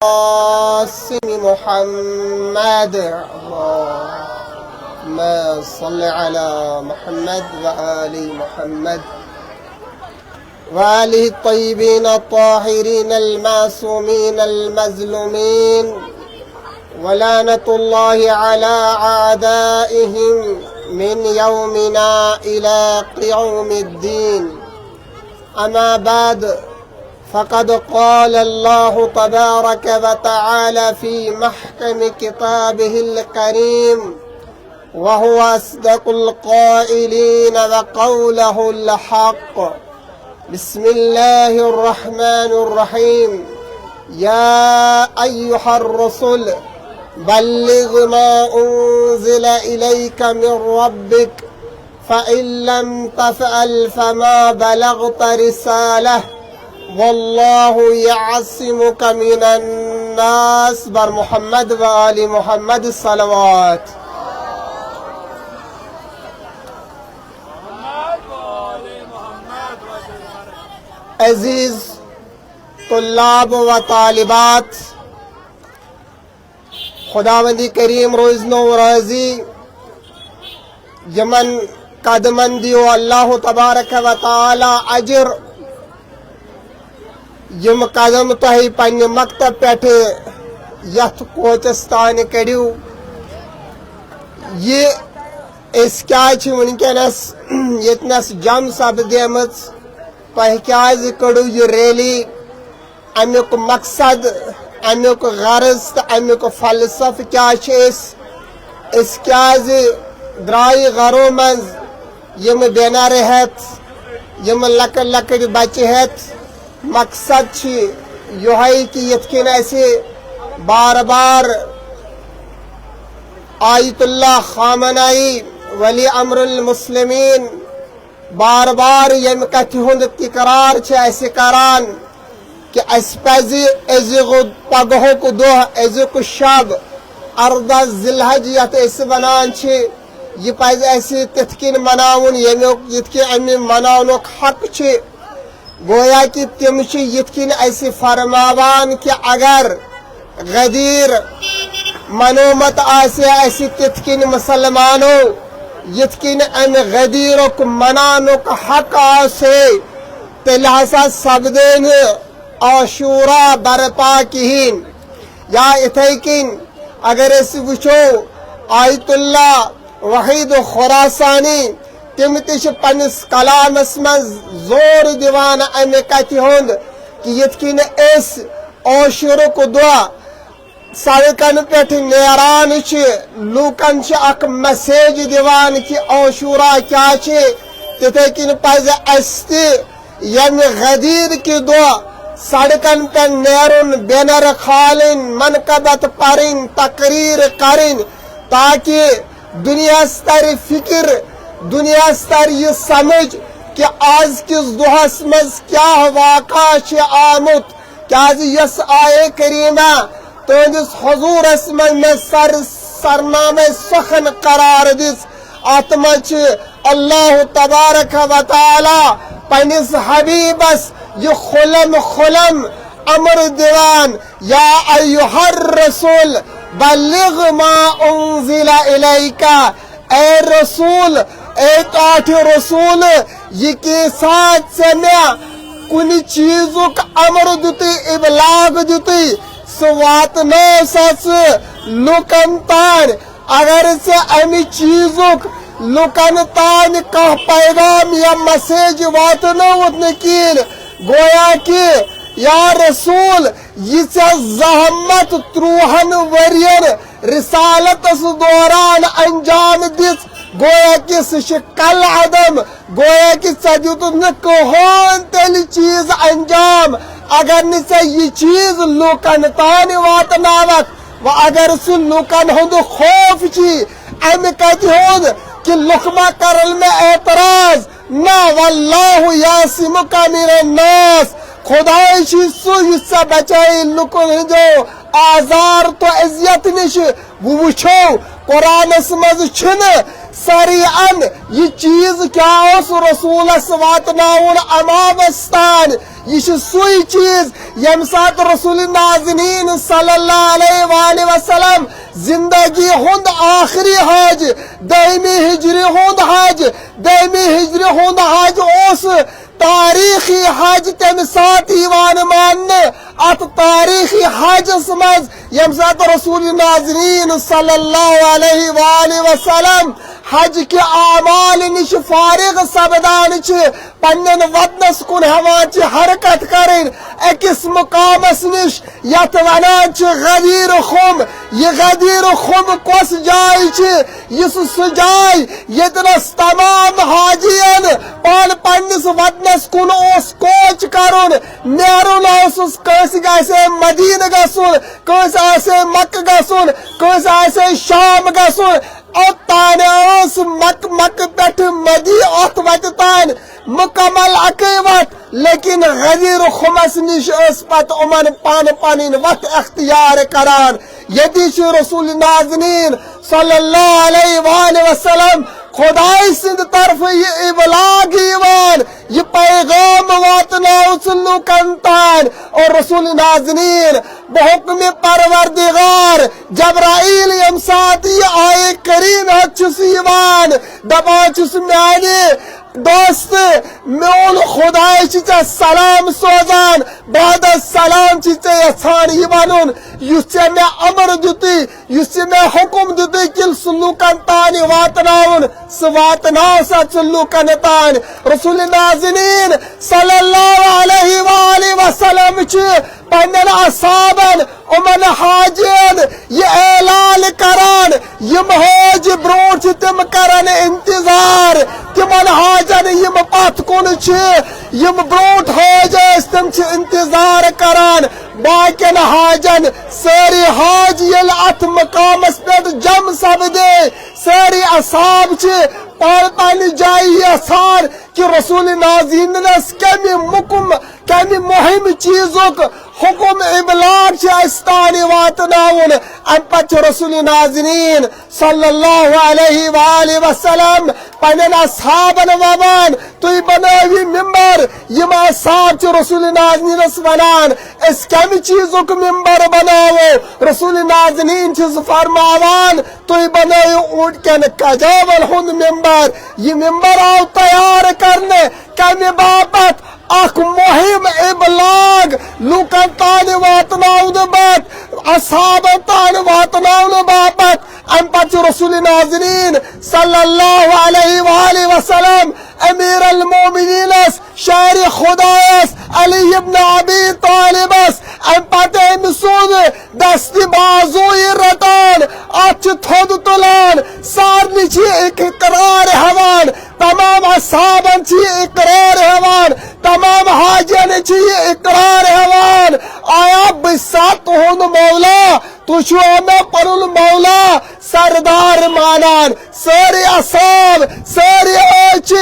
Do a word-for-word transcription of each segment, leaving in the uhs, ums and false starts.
القاسم محمد. اللهم صل على محمد وآل محمد وآله الطيبين الطاهرين المعصومين المظلومين، ولعنة الله على أعدائهم من يومنا إلى يوم الدين. أما بعد، فقد قال الله تبارك وتعالى في محكم كتابه الكريم، وهو أصدق القائلين وقوله الحق. بسم الله الرحمن الرحيم. يا أيها الرسل، بلغ ما أنزل إليك من ربك، فإن لم تفعل فما بلغت رسالته، والله يعصمك من الناس. بر محمد وآل محمد صلوات. عزیز طلاب و طالبات، خداوند کریم روزنو راضی، یمن قدمن دیو اللہ تبارک و تعالی اجر، یم قدم تۄہہِ پننہِ مکتب پٮ۪ٹھٕ یتھ کوچس تانۍ کٔڑِو۔ یہِ أسۍ کیازِ چھِ وٕنکیٚنس ییٚتنس جمع سپدیمٕژ، تۄہہِ کیازِ کٔڑٕو یہِ ریلی؟ امیُک مقصد، امیُک غرض تہٕ امیُک فلسفہٕ کیٛاہ چھِ أسۍ؟ أسۍ کیٛازِ درٛایہِ گرو منٛز یِم بینر ہٮ۪تھ، یِم لۄکٕٹۍ لۄکٕٹۍ بچہٕ ہٮ۪تھ؟ مقصد چھِ یِہوٚے کہِ یِتھ کٔنۍ اَسہِ بار بار آیت اللہ خامنائی ولی امر المسلمین بار بار ییٚمہِ کتھِ ہُنٛد تکرار چھِ اَسہِ کران کہِ اَسہِ پزِ أزیُک پگہُک دۄہ، أزیُک شب، اردہ ذی الحج یتھ أسۍ ونان چھِ، یہِ پزِ اَسہِ تِتھ کٔنۍ مناوُن، ییٚمیُک، یِتھ کٔنۍ امہِ مناونُک حق چھِ۔ گویا کہِ تِم چھِ یِتھ کٔنۍ اَسہِ فرماوان کہِ اگر غدیر منومت آسہِ اَسہِ تِتھ کٔنۍ مُسلمانو، یِتھ کٔنۍ اَمہِ غدیرُک مناونُک حق آسہِ، تیٚلہِ ہسا سپدے نہٕ عاشورہ برپا کِہیٖنۍ۔ یا یِتھَے کٔنۍ اگر أسۍ وٕچھو، آیت اللہ وحید خراسانی، تِم تہِ چھِ پننِس کلامس منٛز زور دِوان امہِ کتھِ ہُنٛد کہِ یِتھ کٔنۍ أسۍ عاشورُک دۄہ سڑکن پٮ۪ٹھ نیران چھِ، لوٗکن چھِ اکھ message دِوان کہِ عاشورہ کیٛاہ چھِ، تِتھے کٔنۍ پزِ اسہِ تہِ ییٚمہِ غدیر کہِ دۄہ سڑکن پٮ۪ٹھ نیرُن، بینر کھالٕنۍ، منقبت پرٕنۍ، تقریر کرٕنۍ، تاکہِ دُنیاہس ترِ فکر، دُنیاہس ترِ یہِ سمجھ کہِ آز کِس دۄہس منٛز کیٛاہ واقعہ چھِ آمُت۔ کیٛازِ یۄس آیے کریمہ تُہنٛدِس حضوٗرس منٛز مےٚ سر، سرنامے سخن قرار دِژ، اتھ منٛز چھِ اللہ تبارک و تعالیٰ پننِس حبیبس یہِ کھُلم کھُلم امر دِوان، یا ایھا الرسول بلغ ما انزل الیک، اے رسول، اے ٹاٹھہِ رسول، یہِ کینٛژھا ژےٚ مےٚ کُنہِ چیٖزُک امر دِتُے، ابلاغ دِتُے، سُہ واتنٲو سا ژٕ لوٗکن تام۔ اگر ژےٚ امہِ چیٖزُک لوٗکن تام کانٛہہ پیغام یا message واتنووُتھ نہٕ کِہیٖنۍ، گویا کہِ یا رسول، یہِ ژےٚ زحمت ترٛوہن ؤرین رسالتس دوران انجام دِژ، گویا کہِ سُہ چھُ کل عدم، گویا کہِ ژےٚ دیُتُتھ نہٕ کٕہٕنۍ تیٚلہِ چیٖز انجام، اگر نہٕ ژےٚ یہِ چیٖز لوٗکن تام واتناوکھ۔ وۄنۍ اگر سُہ لوٗکن ہُنٛد خوف چھُے، امہِ کتہِ ہُنٛد کہِ لُکھ ما کرن مےٚ اعتراض؟ نہ، واللہ یعصمک من الناس، خداے چھُے سُہ یُس ژےٚ بچایہِ لُکن ہٕنٛدیو آزار تہٕ اذیت نِش۔ وۄنۍ وٕچھو، قرآنس منٛز چھُنہٕ صریحاً یہِ چیٖز کیٛاہ اوس رسولس واتناوُن امامس تام، یہِ چھُ سُے چیٖز ییٚمہِ ساتہٕ رسول نازنین صلی اللہ علیہ وآلہ وسلم زندگی ہُنٛد آخری حج، دٔہمہِ ہجری ہُنٛد حج، دٔہمہِ ہجری ہُنٛد حج اوس تاریخی حج تَمہِ ساتہٕ یِوان ماننہٕ۔ اَتھ تاریخی حجس منٛز ییٚمہِ ساتہٕ رسول نازنین صلی اللہ علیہ وآلہ وسلم حج کہِ اعمال نِش فارغ سپدان چھِ، پننٮ۪ن وطنس کُن ہٮ۪وان چھِ حرکت کرٕنۍ أکِس مقامس نِش، یتھ ونان چھِ غدیر خم۔ یہِ غدیر خم کۄس جاے چھِ؟ یہِ چھِ سُہ جاے ییٚتنس تمام حاجین پانہٕ پننِس وطنس کُن اوس کوچ کرُن، نیرُن اوسُس۔ کٲنٛسہِ آسہِ ہے مدینہٕ گژھُن، کٲنٛسہِ آسہِ ہے مکہٕ گژھُن، کٲنٛسہِ آسہِ ہے شام گژھُن۔ اوٚتانۍ ٲس مکہٕ، مکہٕ پٮ۪ٹھٕ مدی-، اتھ وتہِ تانۍ مکمل اکٕے وتھ، لیکن غدیر خمس نِش ٲس پتہٕ یِمن پانہٕ پنٕنۍ وتھ اختیار کران۔ ییٚتی چھُ رسول نازنین صلی اللہ علیہ وآلہ وسلم خداے سٕنٛدِ طرفہٕ یہِ ابلاغ یِوان، یہِ پیغام واتناو ژٕ لوٗکن تام۔ اور رسول نازنین، بحکم پروردگار جبرائیل ییٚمہِ ساتہٕ یہِ آیہِ کریٖم ہٮ۪تھ چھُس یِوان، دپان چھُس، میانہِ دوست، میون خداے چھُ ژےٚ سلام سوزان، بعد السلام چھُ ژےٚ یژھان یہِ ونُن، یُس ژےٚ مےٚ امر دیُتُے، یُس ژےٚ مےٚ حکم دیُتُے، کِل سُہ لوٗکن تانۍ واتناوُن، سُہ واتناو سا ژٕ لوٗکن تانۍ۔ رسول نازنین صلی اللہ علیہ وآلہ وسلم چھِ پننٮ۪ن اصحابن، یِمن حاجین یہِ اعلان کران، یِم حٲج برونٛٹھ چھِ تِم کران انتظار، تِمن حاجن یِم پتھ کُن چھِ، یِم برونٛٹھ حٲج ٲسۍ تِم چھِ انتظار کران باقین حاجن۔ سٲری حاج ییٚلہِ اتھ مقامس پٮ۪ٹھ جمع سپدے، سٲری اصحاب چھِ پانہٕ پننہِ جایہِ یژھان کہِ رسول نازنینس کمہِ مکم، کمہِ مہم چیزُک حکم ابلاغ چھُ اسہِ تانۍ واتناوُن۔ امہِ پتہٕ چھُ رسول نازنین صلی اللہ علیہ وآلہ وسلم پننٮ۪ن اصحابن ووان، تُہۍ بنٲوِو ممبر۔ یِم اصحاب چھِ رسول نازنینس ونان، أسۍ کمہِ چیزُک ممبر بناوو؟ رسول نازنین چھُ فرماوان، تُہۍ بنٲیِو اوٗنٹۍ کٮ۪ن کجاون ہُنٛد ممبر۔ یہِ ممبر آو تیار کرنہٕ کمہِ باپتھ؟ اکھ مہم ابلاغ، لوٗکن تانۍ واتناونہٕ باپتھ، اصحابن تانۍ واتناونہٕ باپتھ۔ امہِ پتہٕ چھُ رسول نازنین صلی اللہ علیہ وآلہ وسلم امیر المومنینس، شہر خدایس علی ابن ابی طالبس، امہِ پتہٕ أمۍ سُنٛد دستِ بازوٗیی رٹان، اتھ چھِ تھوٚد تُلان، سارنٕے چھِ اقرار ہٮ۪وان، تمام اصحابن چھِ یہِ اقرار ہٮ۪وان، تمام حاجین چھِ یہِ اقرار ہٮ۪وان، آیا بہٕ چھُسا تُہُنٛد مولا؟ تُہۍ چھِوا مےٚ پنُن مولا، سردار مانان؟ سٲری اصحاب، سٲری ٲسۍ چھِ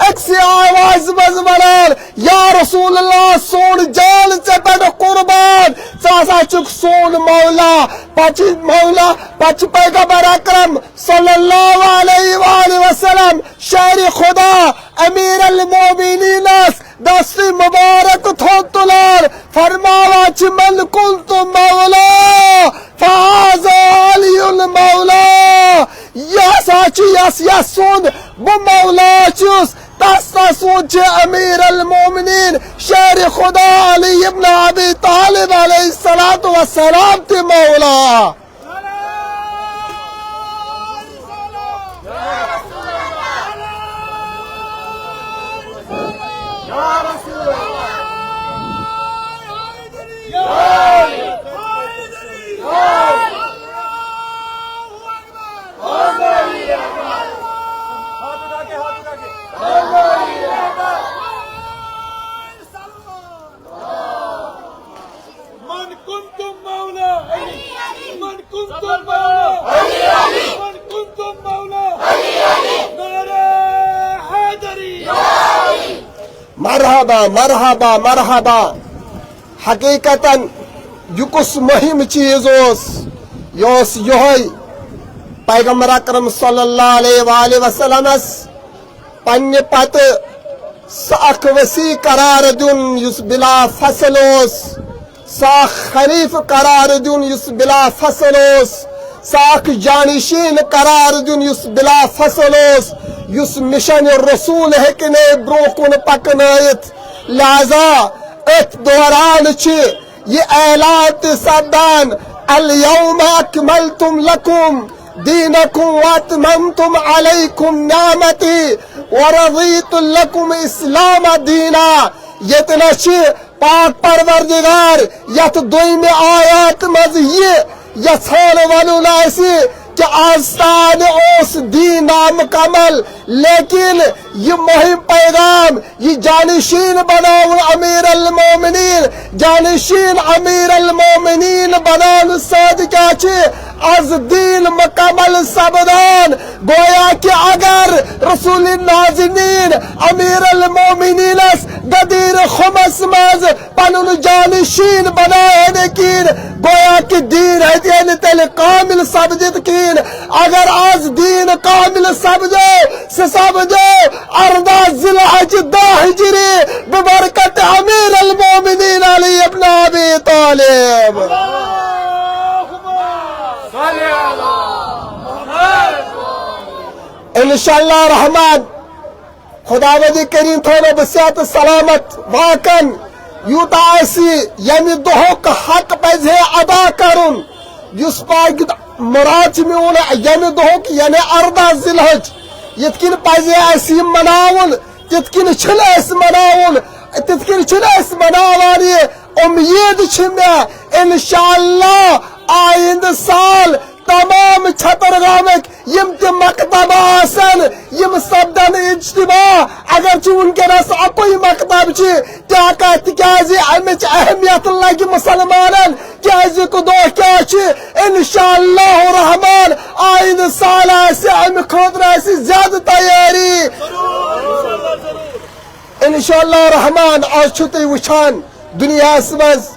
أکسٕے آوازِ منٛز ونان، یا رسول اللہ، سون جان ژےٚ پٮ۪ٹھ قربان، ژٕ ہسا چھُکھ سون مولا۔ پتہٕ چھُ مولا، پتہٕ چھُ پیغمبر اکرم صلی اللہ علیہ وآلہ وسلم شہر خدا امیر المومنینس دستِ مبارک تھوٚد تُلان، فرماوان چھِ، من کنت مولا فہذا علی المولا۔ یہِ ہسا چھُ یس یس سُنٛد بہٕ مولا چھُس، تس تس سُنٛد چھُ امیر المومنین شہر خدا علی ابن ابی طالب علیہ الصلوۃ والسلام تہِ مولا۔ من کنتم مولا علی، من کنتم مولا علی، من کنتم مولا علی۔ نعرہ حیدری۔ مرحبا، مرحبا، مرحبا۔ حقیقتاً یہِ کُس مُہِم چیٖز اوس؟ یہِ اوس یِہوٚے پیغمبر اکرم صلی اللہ علیہ وآلہ وسلمس پننہِ پتہٕ سُہ اکھ وصی قرار دیُن یُس بلا فصل اوس، سُہ اکھ خلیفہٕ قرار دیُن یُس بلا فصل اوس، سُہ اکھ جانشین قرار دیُن یُس بلا فصل اوس، یُس مشن رسول ہیٚکہِ نہٕ برونٛہہ کُن پکنٲیِتھ۔ لہذا أتھۍ دوران چھِ یہِ اعلان تہِ سپدان، "الیوم اکملتم لکم دینکم واتممتم علیکم نعمتی ورضیت لکم اسلام دینا"۔ ییٚتہِ نَس چھِ پاک پروردگار یتھ دوٚیمہِ آیات منٛز یہِ یژھان ونُن اسہِ کہِ از تام اوس دین نامکمل، لیکن یہِ مُہِم پیغام، یہِ جانشین بناوُن امیر المومنین، جانشین امیر المومنین بناونہٕ سۭتۍ کیٛاہ چھِ از دین مکمل سپدان؟ گویا کہ اگر رسول نازنین امیر المومنینس غدیر خمس منٛز پنُن جانشین بناوہے نہٕ کِہیٖنۍ، گویا کہ دین ہیٚتہِ ہے نہٕ تیٚلہِ کامل سپدِتھ کِہیٖنۍ۔ اگر از دین کامل سپدیو، سُہ سپدیو اردہ ذی الحج دہ ہجری ببرکت امیر المومنین علی ابن ابی طالب۔ انشاءاللہ الرحمن، خداوند کریم تھٲینو بہٕ صحت سلامت۔ واقعن یوٗتاہ آسہِ ییٚمہِ دۄہُک حق پزِ ہے ادا کرُن، یُس پاکہِ مراد چھِ میون ییٚمہِ دۄہُک، یعنی اردہ ذی الحج، یِتھ کٔنۍ پزِ ہے اَسہِ یہِ مناوُن، تِتھ کٔنۍ چھِنہٕ أسۍ مناوُن، تِتھ کٔنۍ چھِنہٕ أسۍ مناوان یہِ۔ اُمید چھِ مےٚ انشاءاللہ آیندٕ سال تمام چھترگامٕکۍ یِم تہِ مکتب آسن، یِم سپدن اجتماع، اگر چھُ وٕنکیٚنس اکُے مکتب چھِ، تہِ ہٮ۪کا، تِکیازِ امِچ اہمیت لگہِ مسلمانن، کیازِ کہِ دۄہ کیٛاہ چھِ؟ انشاءاللہ الرحمن آیندٕ سال آسہِ امہِ خٲطرٕ آسہِ زیادٕ تیٲری۔ انشاءاللہ الرحمن، آز چھِو تُہۍ وٕچھان دُنیاہَس منٛز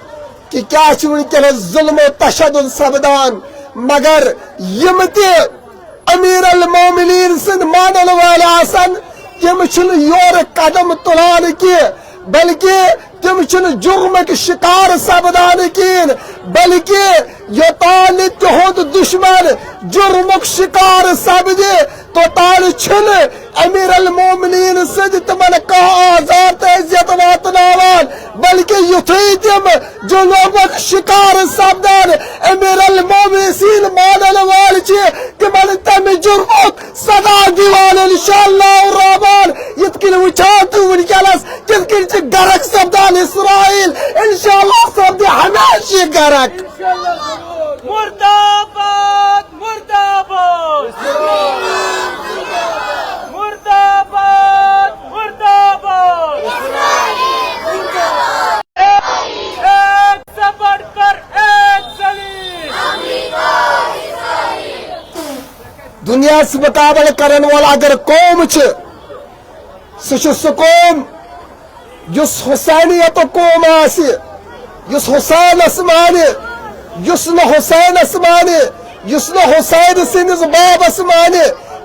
کہِ کیٛاہ چھُ وٕنکیٚنَس ظُلم و تشدد سپدان، مگر یِم تہِ امیر المومنین سٕنٛدۍ مانن وٲلۍ آسن، تِم چھِنہٕ یورٕ قدم تُلان کینٛہہ، بلکہِ تِم چھِنہٕ جُرمٕکۍ شِکار سپدان کِہیٖنۍ، بلکہِ یوٚتام نہٕ تِہُنٛد دُشمن جُرمُک شِکار سپدِ، توٚتام چھِنہٕ امیر المومنین سٕنٛدۍ تِمن کانٛہہ آزار تہٕ اذیت واتناوان، بلکہِ یُتھُے تِم جُرمُک شِکار سپدن، امیر المومنین مانن وٲلۍ چھِ تِمن تمہِ جُرمُک سزا دِوان۔ انشاءاللہ الرحمن، یِتھ کٔنۍ وٕچھان تُہۍ وٕنکیٚنس کِتھ کٔنۍ چھِ غرق سپدان اسرائیل، انشاءاللہ سپدِ ہمیشہِ غرق۔ مردہ آباد، مردہ آباد۔ مردہ آباد، مردہ آباد۔ ایک سے بڑھ کر ایک ذلیل۔ دنیاہس مقابلہٕ کرن وول اگر قوم چھِ، سُہ چھُ سُہ قوم یُس حسینیت قوم آسہِ، یُس حسینس مانہِ، یُس نہٕ حسینس مانہِ، یُس نہٕ حسین سٕنٛدِس بابس مانہِ،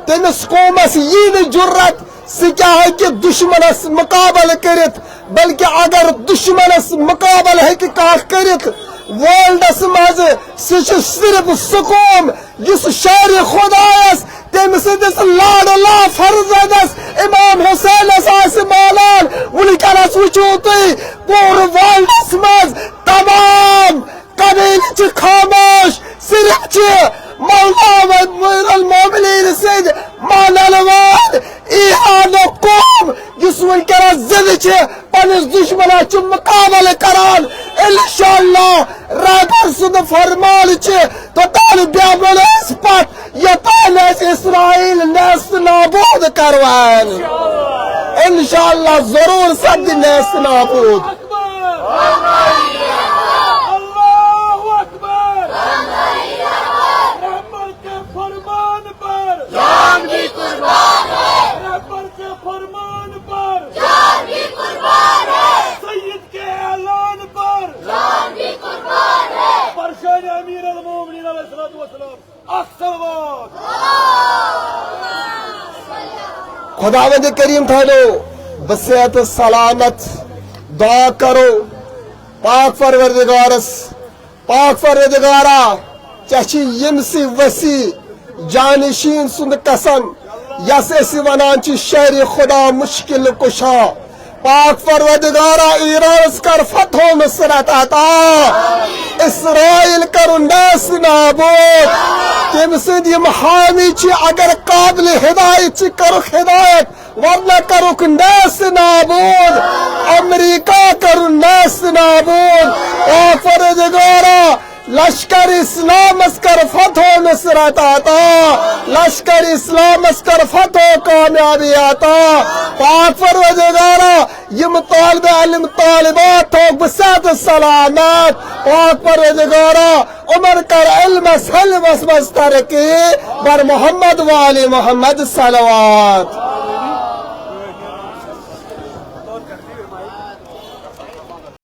تٔمِس قومس یی نہٕ جُرت، سُہ کیٛاہ ہیٚکہِ دُشمنس مقابلہٕ کٔرِتھ، بلکہِ اگر دُشمنس مقابلہٕ ہیٚکہِ کانٛہہ کٔرِتھ ورلڈس منٛز، سُہ چھُ صرف سُہ قوم یُس شہرِ خدایس، تٔمۍ سٕنٛدِس لاڈلا فرزندس امام حسینس آسہِ مانان۔ وٕنکیٚنس وٕچھِو تُہۍ پوٗرٕ ورلڈس منٛز تمام قبیلہٕ چھِ خاموش، صرف چھِ مولا امیر المومنین سٕنٛدۍ مانن وٲلۍ ایرانُک قوم یُس وٕنکیٚنس زندٕ چھِ، پننِس دشمنس چھُ مقابلہٕ کران۔ انشاءاللہ رہبر سُنٛد فرمان چھِ، توٚتام بیٚہمو نہٕ أسۍ پتھ، یوٚتام أسۍ اسرائیل نیست نابود کروان۔ انشاءاللہ ضرور سپدِ نیست نابود۔ اللہ اکبر۔ رہبر کے فرمان پر۔ جان بھی قربان ہے۔ رہبر کے فرمان پر۔ جان بھی قربان ہے۔ سید کے اعلان پر۔ جان بھی قربان ہے۔ برشان امیر المومنین علیہ الصلوۃ والسلام۔ الصلوات۔ خداوند کریم تھٲینو صحت سلامت۔ دعا کرو پاک پروردگارس، پاک پروردگارا، ژےٚ چھی ییٚمہِ سٕے وسیع جانشین سُنٛد قسم، یس أسۍ ونان چھِ شہر خدا مشکل کشا۔ پاک پروردگارا، ایرانس کر فتح و نصرت عطا، اسرائیل کرُن نیست نابود۔ تٔمۍ سٕنٛدۍ یِم حامی چھِ، اگر قابل ہدایت چھِ، کرُکھ ہدایت، ورنہ کرُکھ نیست نابود۔ امریکہ کرُن نیست نابود۔ پاک پروردگارا، لشکر اسلامس کر فتح و نصرت عطا، لشکر اسلامس کر فتح و کامیابی عطا۔ پاک پروردگارا، یِم طالب علم طالبات تھوک بصحت سلامت۔ پاک پروردگارا، عمر کر علمس حلمس منٛز ترقی، بر محمد وآل محمد صلوات۔